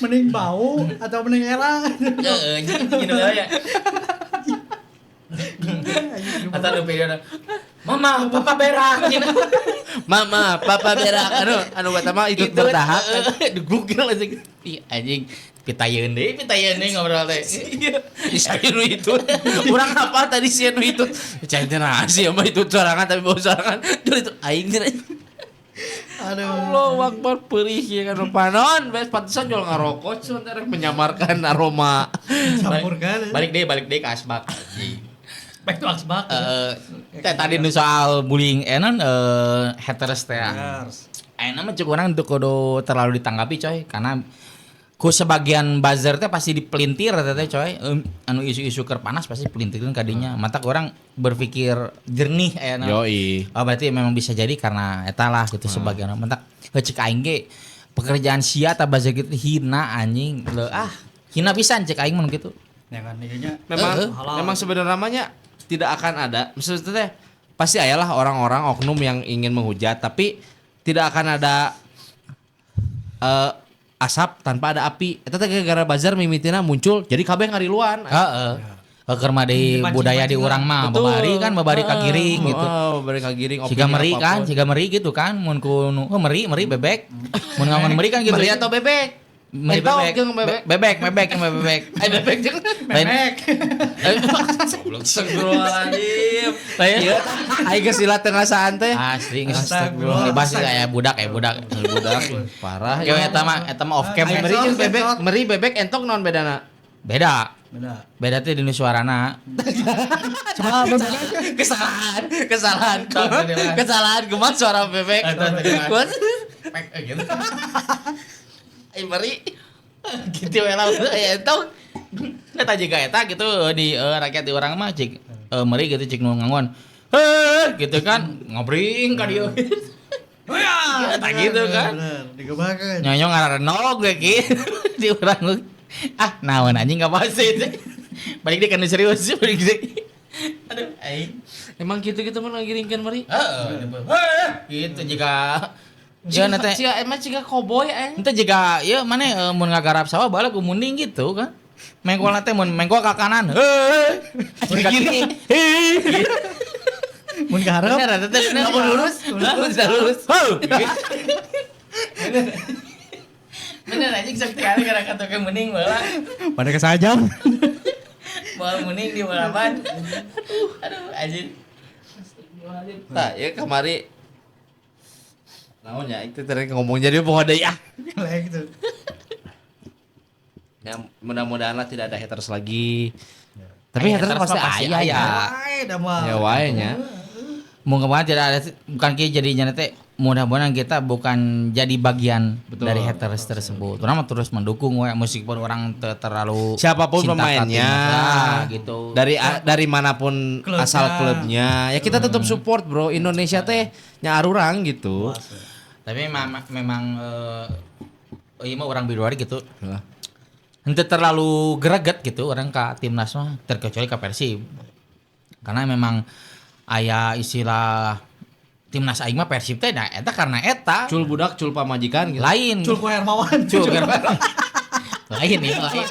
Mending bau atau mending era. Heeh, anjing gitu ya. Atau lu pilihan Mama, papa berak. Mama, papa berak. Anu kata mah itu berdahak. Di Google aja. Ih, anjing. Pitayeun deui ngobrol teh. Iya, saya nu itu. Urang apa tadi sieun nu itu. Cai teh naon sih mah itu sorangan tapi bau sorangan. Jol itu aing teh. Aduh. Allahu Akbar perih ya kan panon, beres pantesan jual ngarokok cuman rek menyamarkan aroma. Campurkan. Balik deh ke asbak. Back to asbak. Tadi nu soal bullying enon haters teh. Ayeuna mah cek urang teu kudu terlalu ditanggapi coy karena Ku sebagian buzzer teh pasti dipelintir teh coy. Anu isu-isu keur panas pasti pelintirkeun ka dinya. Matak orang berpikir jernih aya. Yoi. Oh berarti memang bisa jadi karena eta lah gitu sebagian orang. Matak cek aing ge pekerjaan sia ta buzzer gitu hina anjing. Leuh ah, hina pisan cek aing mun gitu. Ya kan ieu Memang memang sebenarnya namanya tidak akan ada. Maksudnya teh pasti ayalah orang-orang oknum yang ingin menghujat, tapi tidak akan ada asap tanpa ada api. Eta teh gara-gara bazar mimitina muncul jadi kabeh ngariluan. Heeh. Keur mah di budaya di urang mah babari kan babari ka giring gitu. Oh, babari ka giring siga meri kan, siga meri gitu kan mun ku meri meri bebek. Mun ngangon meri kan gitu. Meri atau bebek? Meri bebek. Bebek, bebek, bebek. Eh bebek jeung bebek. Astagfirullahaladzim. Iya, aing geus silat teu ngasaan teh. Asli geus astagfirullah. Dibahas aya budak, aya budak. Budak parah. Oke, eta mah off cam. Meri jeung bebek, meri bebek entok naon bedana? Beda. Beda teh dinu suarana. Kesalahan. Kesalahan kumaha suara bebek. Kumaha? Pek gitu. Ai meri gitu we lah aya entong. Eta jiga eta gitu di rakyat di urang mah cik meri gitu cik nu ngangon. Heuh gitu kan ngobring ka dieu. Wah, eta gitu kan. Digebakeun. Nyonyo ngararenog we gitu di urang. Ah, naon anjing enggak bahas itu. Balik deui kana serius balik deui. Aduh, aing. Emang gitu-gitu mah ngiringkeun meri. Heeh, gitu jika ya nanti siga emang siga koboi anjing. Ente jika ya mana mun ngagarap sawah balik ku munding gitu kan. Mengkol teh mun mengkol ka kanan. Heuh. Ka kiri. Mun ka hareup. Bener teh bener. Mun lurus, lurus. Heuh. Bener anjing sok kali gara katoke mending baheula. Pada kesajam. Moal mending di balapan. Aduh, aduh anjing. Tah, ya kamari naon ya itu tadi ngomong jadi pokoknya deui ah. Lah gitu. Ya mudah-mudahan lah tidak ada haters lagi. Tapi haters pasti aya ya. Ya wae nya. Mudah-mudahan tidak ada, bukan kieu jadinya teh mudah-mudahan kita bukan jadi bagian dari haters tersebut. Orang mah terus mendukung we meskipun orang terlalu siapapun pemainnya lah, gitu. Dari manapun klubnya. Asal klubnya. Ya kita tetap support, bro. Indonesia teh nya arurang gitu. Tapi memang ieu mah orang biruari gitu. Henteu terlalu greget gitu orang ka timnas mah terkecuali ka Persib. Karena memang aya istilah timnas aing mah Persib teh nah eta karena eta cul budak cul pamajikan gitu. Lain cul ku Hermawan. Cul lain ya lain.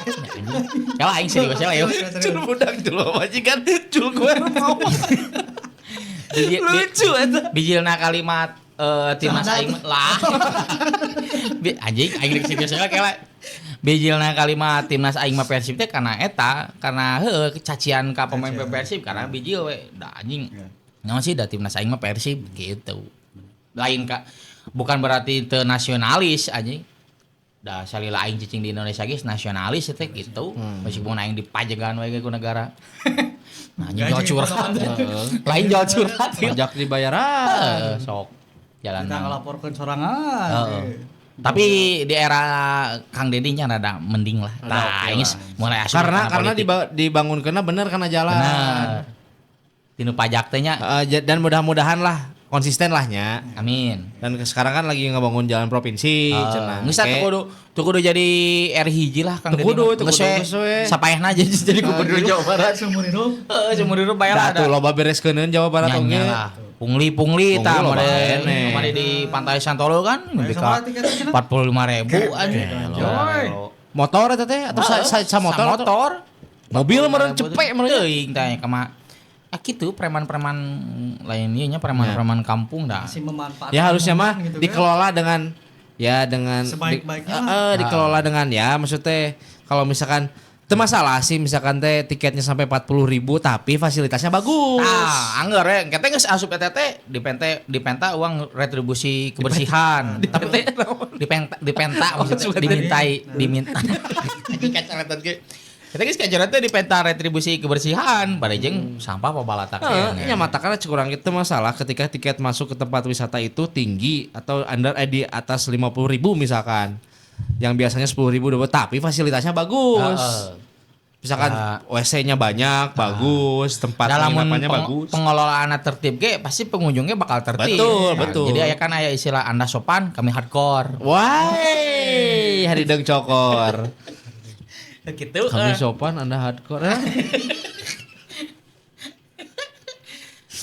Kalau aing serius ya. Cul budak cul pamajikan cul ku Hermawan. Lucu eta. Bijilna kalimat timnas aing lah. Anjing aing rek serius ya kela. Bijilna kalimat timnas aing mah Persib teh karena eta karena heueuh cacian ka pemain Persib karena bijil we da anjing. Naon sih da timnas aing mah Persib gitu. Lain ka bukan berarti teu nasionalis anjing. Da salila aing cicing di Indonesia geus nasionalis teh gitu. Meskipun aing dipajegan we ge ku negara. Nah, anjing jual curhat. Lain jual curhat. Pajak dibayaran. Sok jalan. Kita ngelaporkeun sorangan. Tapi di era Kang Deddy nya rada mending lah. Tah, geus mulai asup karena dibangunkeunna bener kana jalan. Bener. Tinu pajak teh nya. Dan mudah-mudahan lah konsisten lah nya. Amin. Dan sekarang kan lagi ngebangun jalan provinsi cenah. Geus teu kudu jadi R1 lah Kang Deddy. Teu kudu geus we. Sapaehna jadi gubernur Jawa Barat seumur hidup. Heeh, seumur hidup bayar ada. Atuh loba bereskeun Jawa Barat oge. Pungli-pungli tah model di Pantai Santolo kan nepi ka 45.000 anjing. Motor eta teh atau sa motor? Mobil meureun cepek meureun teuing teh kama kitu preman-preman lain ieu nya preman-preman kampung dah. Ya harusnya mah gitu, dikelola dengan ya dengan sebaik-baiknya. Dikelola dengan ya maksudnya kalau misalkan itu masalah sih misalkan teh tiketnya sampai 40.000 tapi fasilitasnya bagus. Nah, anggar ya, kita geus asup eta teh dipenta uang retribusi kebersihan. Tapi dipenta maksudnya dimintai diminta. Anjing kacaretan ge. Kita geus kacaretan teh dipenta retribusi kebersihan, bari jeung sampah pabalatak. Heeh, nya matakna kurang itu masalah ketika tiket masuk ke tempat wisata itu tinggi atau under di atas 50.000 misalkan. Yang biasanya 10.000 tapi fasilitasnya bagus. Misalkan WC-nya banyak, bagus, tempat penginapannya bagus. Pengelolaan tertib ge pasti pengunjungnya bakal tertib. Betul, betul. Jadi aya kan aya istilah Anda sopan, kami hardcore. Wah, hari deng cokor. Gitu. Kami sopan, Anda hardcore.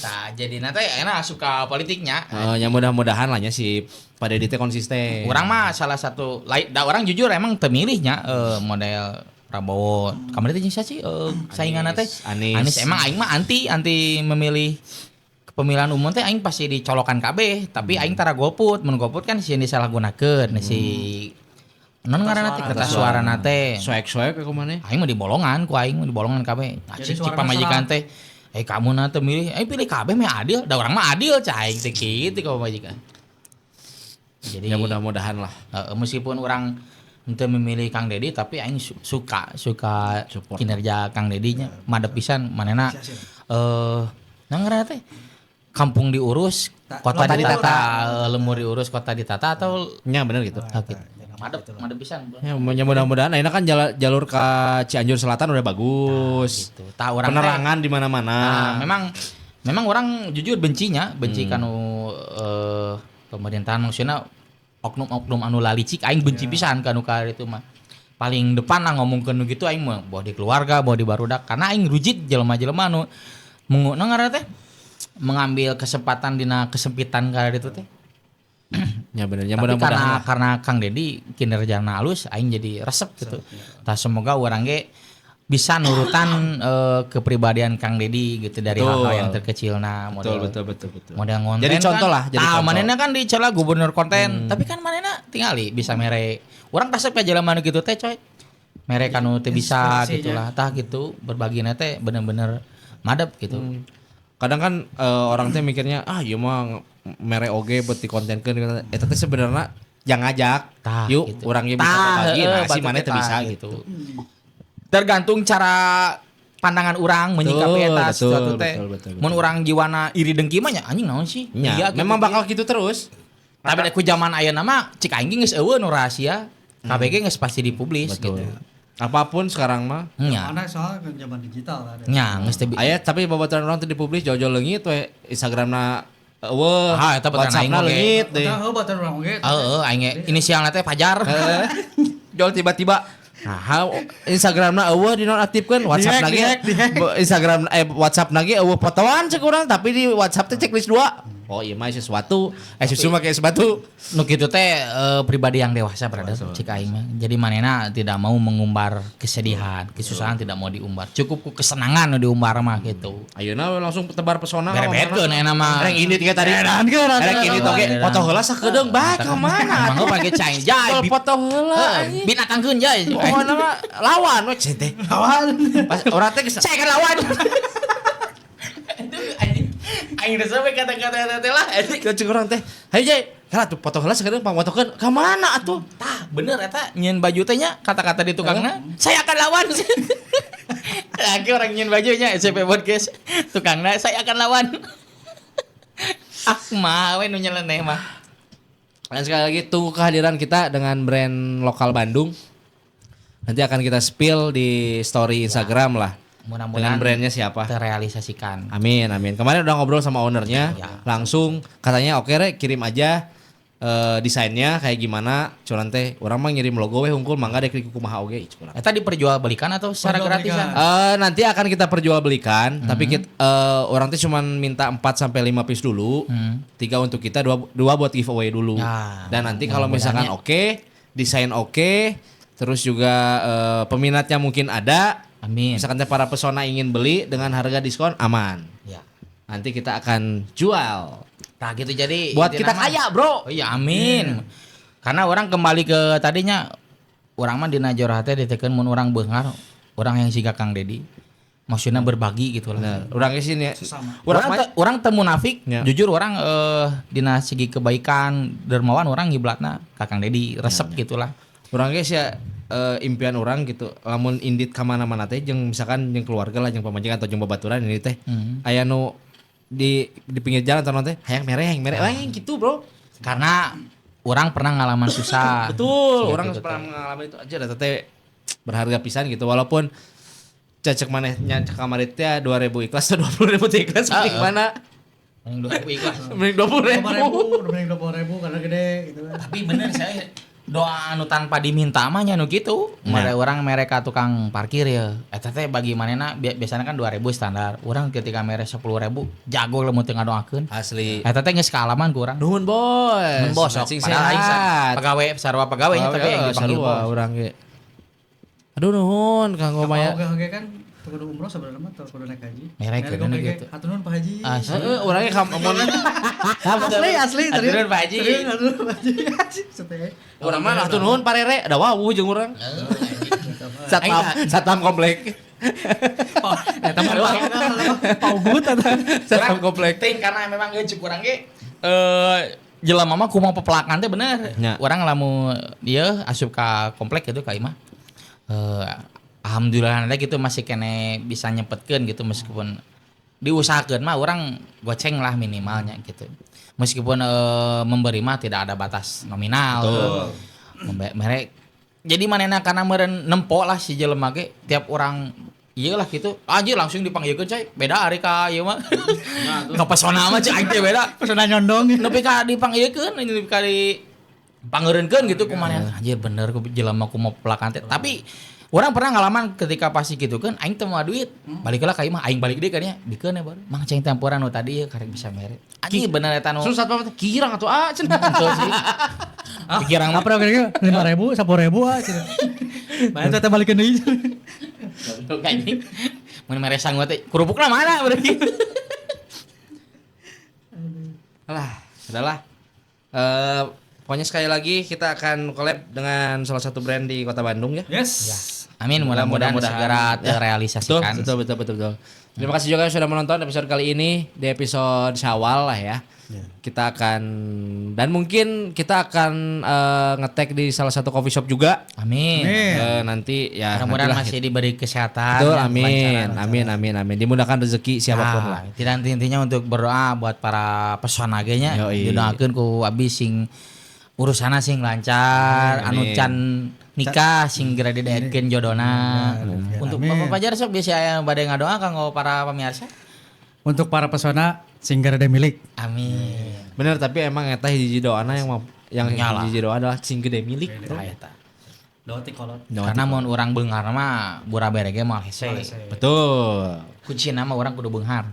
Nah, jadi nanti enak suka politiknya. Ya mudah-mudahan lah nya si Pak Dedi teh konsisten. Orang mah salah satu da orang jujur emang temilihnya model Prabowo. Kamari teh jeung sih sainganna teh Anies. Emang aing mah anti memilih pemilihan umum teh aing pasti dicolokan kabeh, tapi aing tara golput. Mun golput kan sieun disalahgunakeun si non ngaranna teh kertas suarana teh. Soek-soek ku maneh. Aing mah dibolongan ku aing mah dibolongan kabeh. Nah, cik pamajikan teh kamu na teu milih, pilih kabeh mah adil, da urang mah adil cah aing teh kitu ka pamajikan. Jadi ya mudah-mudahan lah. Meskipun orang henteu memilih Kang Dedi tapi aing suka support kinerja Kang Dedi nya madep pisan manehna nah ngaranna teh kampung diurus, kota ditata, lemur diurus, kota ditata atau nya bener gitu. Madep pisan. Ya mudah-mudahan ayeuna kan jalur ke Cianjur Selatan udah bagus. Nah, gitu. Tah urang penerangan di mana-mana. Nah, memang orang jujur bencinya, benci kanu pemerintahan maksudnya oknum-oknum anu lalicik aing benci pisan kanu ka itu mah. Paling depan lah ngomongkeun nu gitu aing mah boh di keluarga, boh di barudak karena aing rujit jelema-jelema anu ngaranna teh mengambil kesempatan dina kesempitan ka ditu teh. Ya bener, ya mudah-mudahan karena Kang Dedi kinerjana halus aing jadi resep gitu. Tah semoga urang ge bisa nurutan kepribadian Kang Dedi gitu dari hal-hal yang terkecil nah model. Betul. Model ngonten. Jadi contoh lah, jadi contoh. Manehna kan dicela gubernur konten, tapi kan manehna tingali bisa mere. Urang resep ka jelema nu kitu teh coy. Mere kanu teu bisa gitulah. Tah gitu berbagina teh bener-bener madep gitu. Kadang kan orang teh mikirnya ah ieu mah mere oge buat dikontenkeun eta teh sebenarnya jangan ngajak. Yuk gitu. Urang ge bisa berbagi nah si maneh teu bisa gitu. Tergantung cara pandangan orang menyikapi eta sesuatu teh. Mun urang jiwana iri dengki mah nya anjing naon sih? Iya, gitu, memang bakal gitu terus. Tapi ku zaman ayeuna mah cik aing geus eueuh nu rahasia. KBG geus pasti dipublis gitu. Apapun sekarang mah. Nya. Karena soal zaman digital ada. Nya, geus teh. Aya tapi babaturan urang teh dipublis jauh-jauh leungit we Instagramna eueuh. Ah, eta baturan aing WhatsAppna leungit deui. Heeh, baturan urang oge. Heeh, aing inisialna teh Fajar. Jol tiba-tiba nah, Instagramna eueuh dinonaktifkeun, WhatsApp lagi. Instagram WhatsApp lagi eueuh fotoan cek urang tapi di WhatsApp teh checklist 2. Oh iya mah sesuatu, susu make sepatu. Nu kitu teh pribadi yang dewasa brother, cek aing mah. Jadi manehna tidak mau mengumbar kesedihan, kesusahan tidak mau diumbar. Cukup ku kesenangan nu diumbar mah gitu. Ayeuna langsung tebar pesona. Berebetkeun ayeuna mah. Rek ini tiga tadi. Rek ini toge foto heula sakedeung bae ka mana? Mangga pake cai jai. Foto heula binatangkeun jai. Pokona mah lawan we teh. Lawan. Pas urang teh saya kan lawan. Aing geus sampe kata-kata teh lah. Cek urang teh, "Hayu Jai, kalah tuh foto heula sakedeung pangfotokeun ka mana atuh?" Tah, bener eta nyieun baju teh nya kata-kata di tukangna, "Saya akan lawan." Lagi orang nyieun bajunya SMP Podcast, tukangna saya akan lawan. Ah, mah we nu nyeleneh mah. Dan sekali lagi tunggu kehadiran kita dengan brand lokal Bandung. Nanti akan kita spill di story Instagram lah. Mudah-mudahan dengan brandnya siapa terrealisasikan. Amin amin. Kemarin udah ngobrol sama ownernya ya. Langsung katanya oke re kirim aja desainnya kayak gimana. Cuman teh orang mah ngirim logo we hungkul mangga dek kumaha oge. Eta diperjualbelikan atau secara gratisan? Nanti akan kita perjualbelikan, tapi kita, orang teh cuman minta 4 sampai 5 piece dulu. 3 untuk kita, 2 buat giveaway dulu. Ya, dan nanti kalau misalkan oke, desain oke, terus juga peminatnya mungkin ada. Amin. Misalkan para pesona ingin beli dengan harga diskon aman. Ya. Nanti kita akan jual. Nah gitu jadi buat kita kaya, bro. Oh iya amin. Karena orang kembali ke tadinya orang mah dina jorah teh ditekeun mun urang beunghar, orang yang siga Kang Dedi. Maksudnya berbagi gitu lah. Nah, urang ke sini. Urang teu munafik, ya. Jujur orang dina segi kebaikan dermawan orang ngiblatna ka Kang Dedi resep ya, gitulah. Urang ge sia impian orang gitu lamun indit ka mana-mana teh jeung misalkan jeung keluarga lah jeung pamajikan atau jeung babaturan ini teh aya nu di pinggir jalan atau teh hayang mere wah gitu bro. Karena Urang pernah ngalaman susah. Betul, Siga orang gitu pernah teh. mengalami itu aja eta teh berharga pisan gitu walaupun cecek manehnya cek kamari teh 2000 ikhlas atau 20.000 teh ikhlas mending mana? Mending 2000 ikhlas. Mending 20.000. 20.000, 20.000 karena gede gitu kan. Tapi bener saya doa anu tanpa diminta mah nya nu kitu. Mere urang mere ka tukang parkir ya. Eta teh bagi manehna biasanya kan 2000 standar. Urang ketika mere 10.000 jago lamun teu ngadoakeun. Asli. Eta teh geus kaalaman ku urang. Nuhun bos. Nuhun bos sok. Cing Padahal aing sehat. pegawai sarua pegawainya tapi yang dipanggil sarua bos. urang ge. Aduh nuhun kanggo maya. Oke kan teu kudu umroh sebenarnya mah teu kudu naik haji. Merek Merek kudu oge gitu. Hatur nuhun Pak Haji. Asli. Heeh, urangnya kam mun Asli asli Hatur nuhun, Pak Haji. Serius, hatur nuhun Pak Haji. Sete. urang mah hatur nuhun parere da wawuh jeung urang. Satpam komplek. Eta mah doang. Paugut atau Satpam komplek. Ting karena memang geus cek urang ge jelema mah kumaha pepelakan teh bener. Nya. Urang lamun ieu asup ka komplek gitu ka imah. Alhamdulillah nanti gitu masih kene bisa nyempetkeun gitu meskipun diusahakeun mah urang goceng lah minimalnya gitu. Meskipun memberi mah tidak ada batas nominal. Merek jadi manehna karena meureun nempo lah si jelema ge tiap orang ieu lah gitu. Anjir langsung dipanggilkeun coy. Beda ari ka ieu mah. Ka pesona mah cek aing teh beda. pesona nyondong. Nepi ka dipanggilkeun nepi ka dipangeureunkeun gitu ku manehna. Anjir bener ku jelema ku mau pelakan teh. Tapi orang pernah ngalaman ketika pasti gitu kan aing teu moal duit. Baliklah ka imah aing balik deui kan nya. Bikeun ya baru. Mang ceng temporan nu tadi ya karek bisa mere. Anjir bener eta nu. Terus satpam teh kirang atuh ah cenah. Betul sih. Pikiran mah Apa kira-kira 5.000, 10.000 ah cenah. Mana teh balikeun deui. goblok anjing. Mun mere sangu teh kerupukna mana berarti. Alah, sudahlah. Pokoknya sekali lagi kita akan collab dengan salah satu brand di Kota Bandung ya. Yes. Ya. Amin, mudah-mudahan segera terrealisasikan. Betul. Terima kasih juga yang sudah menonton episode kali ini di episode Syawal lah ya. Kita akan dan mungkin kita akan nge-tag di salah satu coffee shop juga. Amin. Nanti ya mudah-mudahan masih diberi kesehatan. Betul, amin. Amin. Dimudahkan rezeki siapapun lah. Tidak intinya untuk berdoa buat para pesona ge nya. Didoakeun ku abi sing urusanna sing lancar, anu can nikah sing geura didaetkeun jodona. Untuk Bapak Fajar sok biasa aya bade ngadoa kanggo para pemirsa. Untuk para pesona sing geura milik. Amin. Bener, tapi emang eta hiji doana yang hiji doa adalah sing gede milik. Tah eta. Doa ti kolot. Karena mun urang beunghar mah burabere ge moal hese. Betul. Kuncina mah urang kudu beunghar.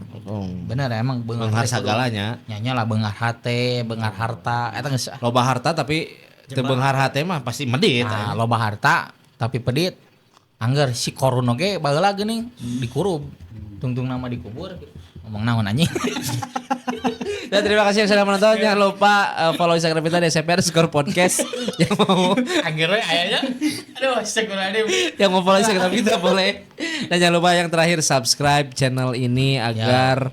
Bener emang beunghar sagalanya. Nya lah beunghar hate, beunghar harta eta geus loba harta tapi teu beunghar hate mah pasti medit. Nah, loba harta tapi pedit. Angger si korun oge baheula geuning dikurub. Tungtung nama dikubur. Ngomong naon anjing. Dan terima kasih yang sudah menonton. Jangan lupa follow Instagram kita di SPR_podcast. Yang mau akhirnya ayahnya aduh astagfirullahaladzim. Yang mau follow Instagram kita boleh. Dan jangan lupa yang terakhir subscribe channel ini agar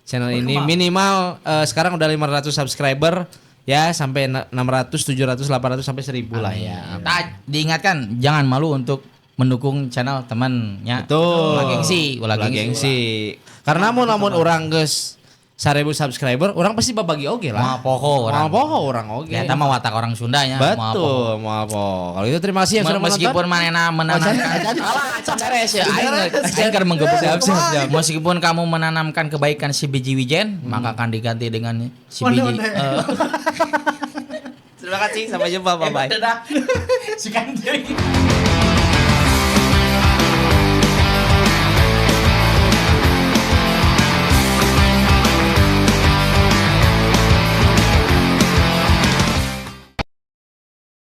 channel ini minimal sekarang udah 500 subscriber ya, sampai 600, 700, 800 sampai 1000 lah ya. Diingatkan jangan malu untuk mendukung channel temannya. Betul. Ulah gengsi. Karena mun lamun urang geus 1000 subscriber, orang pasti babagi oge lah. Moal poho orang. Moal poho orang oge. Ya eta mah watak orang Sunda nya. Betul, moal poho. Kalau itu terima kasih yang sudah menonton. Meskipun manena menanamkan alah acan beres ya. Aing keur menggebuk. Siap. Meskipun kamu menanamkan kebaikan si biji wijen, maka akan diganti dengan si biji. Terima kasih, sampai jumpa, bye bye. Dadah. Sukan deui.